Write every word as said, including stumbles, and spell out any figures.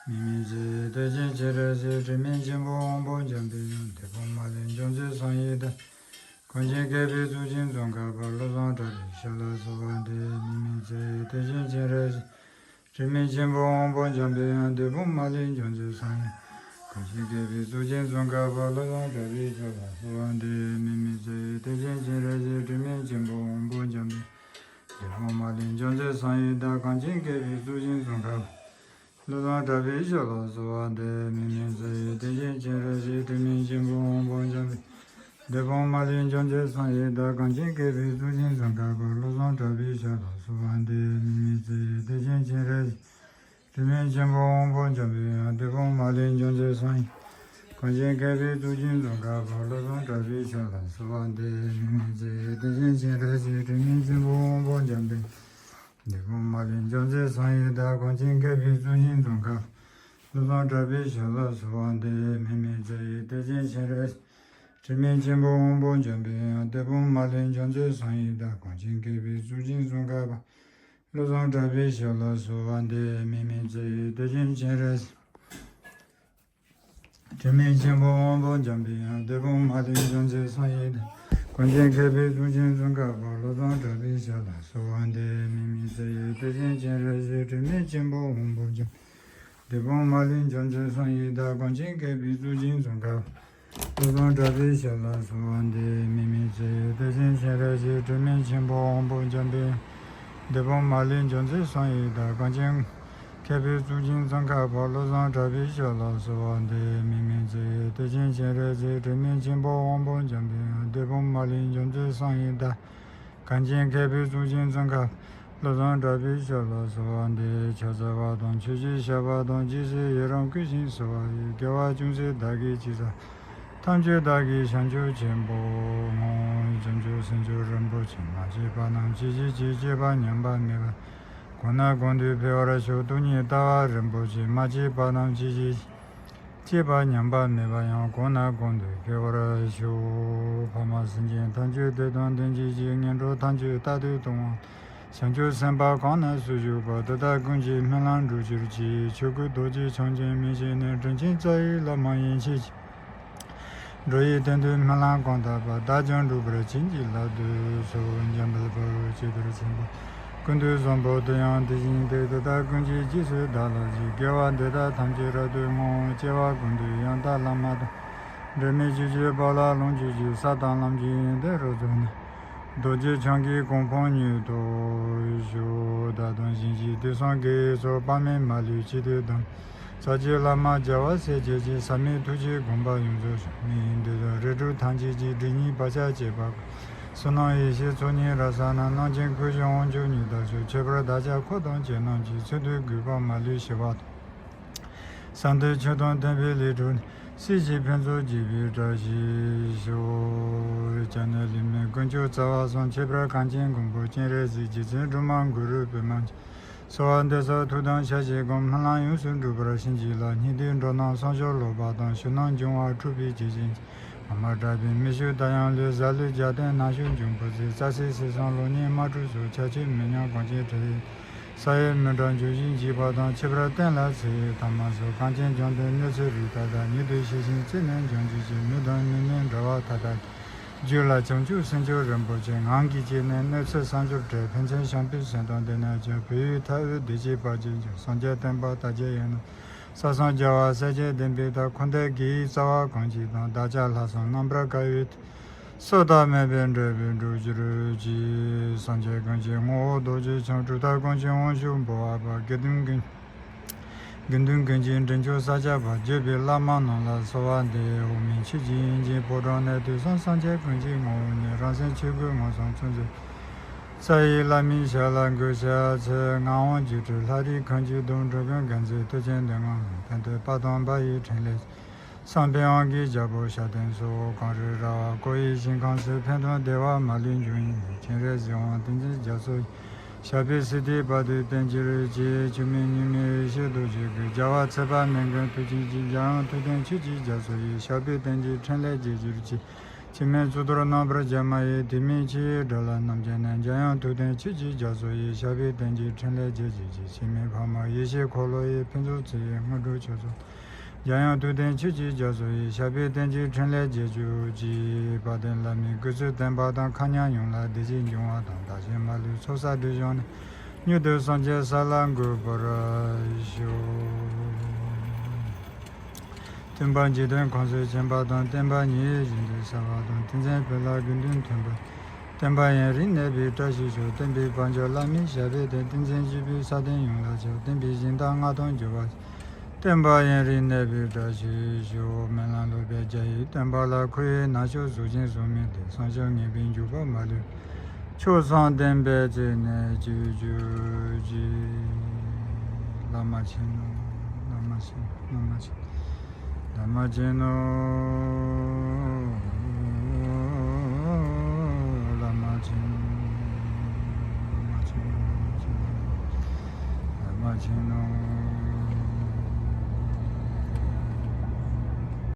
མིག་མི་མཛེས་དེ་བཞིན་སྤྱན་རས་གཟིགས། དྲི་མེད་ཆེན་པོ་དབང་པོ་འཇམ་པའི་དབྱངས། དེད་དཔོན་མ་ལུས་འཇོམས་མཛད་སངས་རྒྱས་བདག། གངས་ཅན་བཀའ་བརྒྱུད་གཙུག་ཆེན་ཙོང་ཁ་པ། བློ་བཟང་གྲགས་པའི་ཞབས་ལ་གསོལ་བ་འདེབས། མིག་མི་མཛེས་དེ་བཞིན་སྤྱན་རས་གཟིགས། དྲི་མེད་ཆེན་པོ་དབང་པོ་འཇམ་པའི་དབྱངས། དེད་དཔོན་མ་ལུས་འཇོམས་མཛད་སངས་རྒྱས། གངས་ཅན་བཀའ་བརྒྱུད་གཙུག་ཆེན་ཙོང་ཁ་པ། བློ་བཟང་གྲགས་པའི་ཞབས་ལ་གསོལ་བ་འདེབས། མིག་མི་མཛེས་དེ་བཞིན་སྤྱན་རས་གཟིགས། དྲི་མེད་ཆེན་པོ་དབང་པོ་འཇམ་པའི། དེད་དཔོན་མ་ལུས་འཇོམས་མཛད་སངས་རྒྱས་བདག། གངས་ཅན་བཀའ་བརྒྱུད་གཙུག་ཆེན་ཙོང་ཁ་པ། བློ་བཟང་གྲགས་པའི་ཞབས་ལ་གསོལ་བ་འདེབས། མིག་མི་མཛེས་དེ་བཞིན་སྤྱན་རས་གཟིགས། དྲི་མེད་ཆེན་པོ་དབང་པོ་འཇམ་པའི། དེད་དཔོན་མ་ལུས་འཇོམས་མཛད་སངས་རྒྱས་བདག། གངས་ཅན་བཀའ་བརྒྱུད་གཙུག་ཆེན་ཙོང་ཁ་པ། བློ་བཟང་གྲགས་པའི་ཞབས་ལ་གསོལ་བ་འདེབས། མིག་མི་མཛེས་དེ་བཞིན་སྤྱན་རས་གཟིགས། དྲི་མེད་ཆེན་པོ་དབང་པོ་འཇམ་པའི་དབྱངས། དེད་དཔོན་མ་ལུས་འཇོམས་མཛད་སངས་རྒྱས། གངས་ཅན་བཀའ་བརྒྱུད་གཙུག་ཆེན་ཙོང་ཁ་པ། བློ་བཟང་གྲགས་པའི་ཞབས་ལ་གསོལ་བ་འདེབས། མིག་མི་མཛེས་དེ་བཞིན་སྤྱན་རས་གཟིགས། དྲི་མེད་ཆེན་པོ་དབང་པོ་འཇམ་པའི། དེད་དཔོན་མ་ལུས་འཇོམས་མཛད་སངས་རྒྱས་བདག། གངས་ཅན་བཀའ་བརྒྱུད་གཙུག་ཆེན་ཙོང་ཁ་པ། བློ་བཟང་གྲགས་པའི་ཞབས་ལ་གསོལ་བ་འདེབས། མིག་མི་མཛེས་དེ་བཞིན་སྤྱན་རས་གཟིགས། དྲི་མེད་ཆེན་པོ་དབང་པོ་འཇམ་པའི་དབྱངས། དེད་དཔོན་མ་ལུས་འཇོམས་མཛད་སངས་རྒྱས་བདག། གངས་ཅན་བཀའ་བརྒྱུད་གཙུག་ཆེན་ཙོང་ཁ་པ། བློ་བཟང་གྲགས་པའི་ཞབས་ལ་གསོལ་བ་འདེབས། མིག་མི་མཛེས་དེ་བཞིན་སྤྱན་རས་གཟིགས། དྲི་མེད་ཆེན་པོ་དབང་པོ་འཇམ་པའི་དབྱངས། དེད་དཔོན་མ་ལུས་འཇོམས་མཛད་སངས་རྒྱས་བདག། གངས་ཅན་བཀའ་བརྒྱུད་གཙུག་ཆེན་ཙོང་ཁ་པ། བློ་བཟང་གྲགས་པའི་ཞབས་ལ་གསོལ་བ་འདེབས། མིག་མི་མཛེས་དེ་བཞིན་སྤྱན་རས་གཟིགས། དྲི་མེད་ཆེན་པོ་དབང་པོ་འཇམ། དེད་དཔོན་མ་ལུས་འཇོམས་མཛད་སངས་རྒྱས་བདག། གངས་ཅན་བཀའ་བརྒྱུད་གཙུག་ཆེན་ཙོང་ཁ་པ། བློ་བཟང་གྲགས་པའི་ཞབས་ལ་གསོལ་བ་འདེབས། མིག་མི་མཛེས་དེ་བཞིན་སྤྱན་རས་གཟིགས། དྲི་མེད་ཆེན་པོ་དབང་པོ་འཇམ་པའི། དེད་དཔོན་མ་ལུས་འཇོམས་མཛད་སངས་རྒྱས་བདག། གངས་ཅན་བཀའ་བརྒྱུད་གཙུག་ཆེན་ཙོང་ཁ་པ། བློ་བཟང་གྲགས་པའི་ཞབས་ལ་གསོལ་བ་འདེབས། མིག་མི་མཛེས་དེ་བཞིན་སྤྱན་རས་གཟིགས། དྲི་མེད་ཆེན་པོ་དབང་པོ་འཇམ་པའི། དེད་དཔོན་མ་ལུས་འཇོམས་མཛད་སངས་རྒྱས་བདག། གངས་ཅན་བཀའ་བརྒྱུད་གཙུག་ཆེན་ཙོང་ཁ་པ། བློ་བཟང་གྲགས་པའི་ཞབས་ལ་གསོལ་བ་འདེབས། ཕྱག་འཚལ་བ་དང་མཆོད་ཅིང་བཤགས་པ་དང་། རྗེས་སུ་ཡི་རང་བསྐུལ་ཞིང་གསོལ་བ་ཡི། དགེ་བ་ཅུང་ཟད་བདག་གིས་ཅི་བསགས། ཐམས་ཅད་བདག་གིས་བྱང་ཆུབ་ཆེན་པོར་བསྔོ། བྱང་ཆུབ་སེམས་མཆོག་རིན་པོ་ཆེ། མ་སྐྱེས་པ་རྣམས་སྐྱེ་གྱིས་ཤིག། སྐྱེས་པ་ཉམས་པ་མེད་པ། གང་ན་གང་དུ་འཕེལ་བར་ཤོག། སྟོང་ཉིད་ལྟ་བ་རིན་པོ་ཆེ། མ་སྐྱེས་པ་རྣམས་སྐྱེ་གྱིས་ཤིག། སྐྱེས་པ་ཉམས་པ་མེད་པ་ཡང་། གང་ན་གང་དུ་འཕེལ་བར་ཤོག། ཕ་མ་སེམས་ཅན་ཐམས་ཅད་བདེ་དང་ལྡན་གྱིས་ཤིག། ངན་འགྲོ་ཐམས་ཅད་རྟག་ཏུ་སྟོང་བ། བྱང་ཆུབ་སེམས་དཔའ་གང་ན་སུ་བཞུགས་པ། དེ་དག་ཀུན་གྱི་སྨོན་ལམ་འགྲུབ་གྱུར་ཅིག། ཆོས་སྐུ་རྡོ་རྗེ་འཆང་ཆེན་མི་ཕྱེད་ནས། དྲིན་ཅན་རྩ་བའི་བླ་མ་ཡན་ཆད་ཀྱི། འགྲོ་ཡི་དོན་དུ་སྨོན་ལམ་གང་བཏབ་པ། བདག་ཀྱང་འགྲུབ་པར་བྱིན་གྱིས་བརླབ་ཏུ་གསོལ། འཇམ་དཔལ་དཔའ་བོས་ཇི་ལྟར་མཚོན་པ། ཀུན་ཏུ་བཟང་པོ་དེ་ཡང་དེ་བཞིན་ཏེ། དེ་དག་ཀུན་གྱི་རྗེས་སུ་བདག་སློབ་ཅིང་། དགེ་བ་འདི་དག་ཐམས་ཅད་རབ་ཏུ་བསྔོ། སྐྱེ་བ་ཀུན་ཏུ་ཡང་དག་བླ་མ་དང་། འབྲལ་མེད་ཆོས་ཀྱི་དཔལ་ལ་ལོངས་སྤྱོད་ཅིང་། ས་དང་ལམ་གྱི་ཡོན་ཏན་རབ་རྫོགས་ནས། རྡོ་རྗེ་འཆང་གི་གོ་འཕང་མྱུར་ཐོབ་ཤོག། བདག་དང་གཞན་གྱི་དུས་གསུམ་དགེ་བའི་ཚོགས། དཔག་མེད་མ་ལུས་བྱེད་དུ་གདམས། ས་སྐྱའི་བླ་མ་རྒྱལ་བ་སྲས་བཅས་ཀྱི། ཟབ་མོའི་ཐུགས་ཀྱི་དགོངས་པ་ཡོངས་རྫོགས་ཤོག། མི་ཡི་འདོད་དོན་རིགས་དྲུག་ཐམས་ཅད་ཀྱི། སྒྲིབ་གཉིས་བག་ཆགས་བཅས་པ་ཀུན། བསོད་ནམས་ཡེ་ཤེས་ཚོགས་གཉིས་རབ་བསགས་ནས། རླབས་ཆེན་སྐུ་བཞི་དབང་ཕྱུག་མྱུར་ཐོབ་ཤོག། ཁྱད་པར་བདག་ཅག་འཁོར་དང་བཅས་རྣམས་ཀྱི། ཚུལ་དུ་དགོས་པ་མ་ལུས་ཞི་བ་དང་། གསང་འདུས་ཆོས་དང་མཐུན་པའི་ལས་སྒྲུབ་ནས། སྲིད་ཞིའི་ཕུན་ཚོགས་རྒྱས་པའི་བཀྲ་ཤིས་ཤོག། སྐྱབས་གནས་ལས་སྨིན་དཀོན་མཆོག་རྩ་བ་གསུམ། ཁྱད་པར་གངས་ཅན་མགོན་པོ་སྤྱན་རས་གཟིགས། རྗེ་བཙུན་སྒྲོལ་མ་གུ་རུ་པདྨ་འབྱུང་། གསོལ་བ་འདེབས་སོ་ཐུགས་དམ་ཕྱག་བཞེས་ཀུན། སྨོན་ལམ་ཡོངས་སུ་འགྲུབ་པར་བྱིན་གྱིས་བརླབ། སྙིགས་དུས་འགྲོ་རྣམས་བསམ་སྦྱོར་ལོག་པ་དང་། ཕྱི་ནང་འབྱུང་བ་འཁྲུགས་པའི་བརྒྱུད་བྱེད་ཅན། ངོ་མ་དྲག་པོའི་མི་ཆོས་དར་ཡང་ལོས། གཟའ་ལུག་རྒྱལ་བསྟན་ནག་ཕྱོགས་འབྱུང་པོ་ཚེ། རྩྭ་སའི་སྲིད་གསུམ་ལོག་གཉིས་དམག་འཁྲུག་སོགས། ཆགས་ཆེ་མི་ཉམས་གངས་ཅན་འཕྲོ་ཡི། ས་ཡི་མི་འདྲ་འབྱུང་བཞིའི་འཇིགས་པ་དང་། ཁྱད་པར་བསྟན་ལ་འཚེ་བའི་ཐ་མ་སོགས། གངས་ཅན་ལྗོངས་འདིར་གནོད་འཚེ་རིགས་དག་དང་། ཉེ་དུ་ཤི་ཞིང་རྩད་ནས་འབྱུང་བྱེད་ཅིང་། མི་དང་མི་མིན་འབྲེལ་བ་མཐའ་དག་གི། རྒྱུད་ལ་བྱང་ཆུབ་སེམས་མཆོག་རིན་པོ་ཆེ། ངང་གིས་སྐྱེས་ནས་གནོད་འཚེ་བསམ་སྦྱོར་བྲལ། ཕན་ཚུན་བྱམས་པའི་སེམས་དང་ལྡན་ན་ཀྱང་། བོད་ཡུལ་མཐའ་དབུས་བདེ་སྐྱིད་དཔལ་གྱིས་འབྱུང་། སངས་རྒྱས་བསྟན་པ་དར་རྒྱས་ཡོང་ན། ས་གསུམ་རྒྱལ་བ་སྲས་བཅས་བདེན་པའི་བདག། འཁོར་འདས་དགེ་བའི་རྩ་བ་གང་ཞིག་དང་། བདག་ཅག་ལྷག་བསམ་རྣམ་པར་དཀར་བའི་མཐུས། སྲོག་ཐོག་མེད་པའི་འབྲས་བུ་འགྲུབ་གྱུར་ཅིག། སངས་རྒྱས་ཀུན་གྱི་ངོ་བོ་རྡོ་རྗེ་འཆང་། གྲུབ་མཐའ་ཀུན་གྱི་དབང་ཕྱུག་འབུམ་པ་དཔལ། དགེ་འདུན་ཀུན། དགེ་འདུན་ཀུན་གྱི་མགྲིན་མཆོག་ས་སྐྱ་པ། བརྒྱུད་པའི་བླ་མ་རྣམས་ལ་གསོལ་བ་འདེབས། འོག་མིན་ཆོས་ཀྱི་དབྱིངས་ཀྱི་ཕོ་བྲང་ནས། དུས་གསུམ་སངས་རྒྱས་ཀུན་གྱི་ངོ་བོ་ཉིད། རང་སེམས་ཆོས་སྐུ་མངོན་སུམ་ཚུལ་འཛིན། རྩ་བའི་བླ་མའི་ཞབས་ལ་གུས་ཕྱག་འཚལ། ངག་དབང་སྒྱུ་འཕྲུལ་ལྷ་རིས་ཁམས་ཀྱི་སྡོམ། འགྲོ་ཀུན་དགེ་མཚན་མཐུ་ཆེན་འདོད་ལྔ་མ་ཡིན། དོན་དུ་དཔལ་དང་པ་ཡི་ཕྲིན་ལས། བསམ་པའི་དབང་གིས་རྒྱལ་པོ་ཞབས་བརྟན་སོགས། གངས་རི་ར་བ་གོ་ཡི་ཞིང་ཁམས་སུ། ཕན་དང་བདེ་བ་མ་ལུས་འབྱུང་བའི་མཐུས། སྤྱན་རས་གཟིགས་དབང་བསྟན་འཛིན་རྒྱ་མཚོ་ཡི། ཞབས་པད་སྲིད་མཐའི་བར་དུ་བརྟན་གྱུར་ཅིག། འཆི་མེད་གཉུག་མའི་ཡེ་ཤེས་རྡོ་རྗེ་སྐུ། རྒྱལ་བ་ཚེ་དཔག་མེད་མགོན་ཐུགས་བསྐྱེད་ཅིང་། རྒྱལ་དབང་ཐུབ་བསྟན་ཆོས་ཀྱི་རྒྱ་མཚོ་ཡི། ཞབས་པད་བརྟན་ཅིང་ཕྲིན་ལས་རྒྱས་གྱུར་ཅིག། འཆི་མེད་གཙུག་ཏོར་རྣམ་པར་རྒྱལ་མ་ཡི། དུས་མིན་འཆི་བའི་དགྲ་ལ་རྣམ་རྒྱལ་ནས། འཇམ་དབྱངས་ཐུགས་ལྡན་ཆོས་ཀྱི་རྒྱ་མཚོ་ཡི། ཞབས་པད་བརྟན་ཅིང་འཕྲིན་ལས་རྒྱས་གྱུར་ཅིག་འཆི་མེད་ཕ་མ་ཡེ་ཤེས་འཁོར་ལོ་ཡི། ཕུན་ཚོགས་ཚེ་ཡི་དངོས་གྲུབ་མཆོག་སྩོལ། འཇམ་དབྱངས་ཐུགས་ལྡན་ཆོས་ཀྱི་རྒྱ་མཚོ་ཡི། ཞབས་པད་བརྟན་ཅིང་འཕྲིན་ལས་རྒྱས་གྱུར་ཅིག་དཔལ་ལྡན་བླ་མའི་སྐུ་ཚེ་བརྟན་པ་དང་། མཁའ་མཉམ་ཡོངས་ལ་བདེ་སྐྱིད་འབྱུང་བ་དང་། བདག་གཞན་མ་ལུས་ཚོགས་བསགས་སྒྲིབ་སྦྱངས་ནས། མྱུར་དུ་སངས་རྒྱས་ས་ལ་འགོད་པར་ཤོག་སྟོན་པ་འཇིག་རྟེན་ཁམས་སུ་མཁྱེན་པ་དང་། བསྟན་པ་ཉིད་ཡོད་བཞིན་དུ་གསལ་བ་དང་། ཏིང་འཛིན་དཔལ་ལ་དགེ་འདུན་མཐུན་པར། བསྟན་པ་ཡུན་རིང་གནས་པའི་བཀྲ་ཤིས་ཤོག་སྟོན་པའི་དཔལ་འབྱོར་བླ་མའི་ཞབས་པད་བརྟན། ཏིང་འཛིན་སྤྱི་ཕུད་ས་སྟེང་ཡོངས་ལ་ཁྱབ། བསྟན་པའི་ཞིང་དང་མངའ་ཐང་འབྱོར་བ། བསྟན་པ་ཡུན་རིང་གནས་པའི་བཀྲ་ཤིས་ཤོག་སྨོན་ལམ་སློབ་པའི་རྒྱ་ཡི་སྟོན་པ་ལ། འཁོར་བའི་ནག་ཕྱོགས་གཟུགས་ཅན་གཟུགས་མེད་དེ། སངས་རྒྱས་ངེས་པའི་འཇུག་པ་མ་ལུས། ཆོས་གསུམ་ལྡན་པའི་ཚེ་ནས་སྤྱོད་གྱུར་ཅིག་བླ་མ་མཁྱེན་ནོ། བླ་མ་མཁྱེན། བླ་མ་མཁྱེན། བླ་མ་མཁྱེན་ནོ། བླ་མ་མཁྱེན་ནོ། བླ་མ་མཁྱེན་ནོ། བླ་མ་མཁྱེན་ནོ།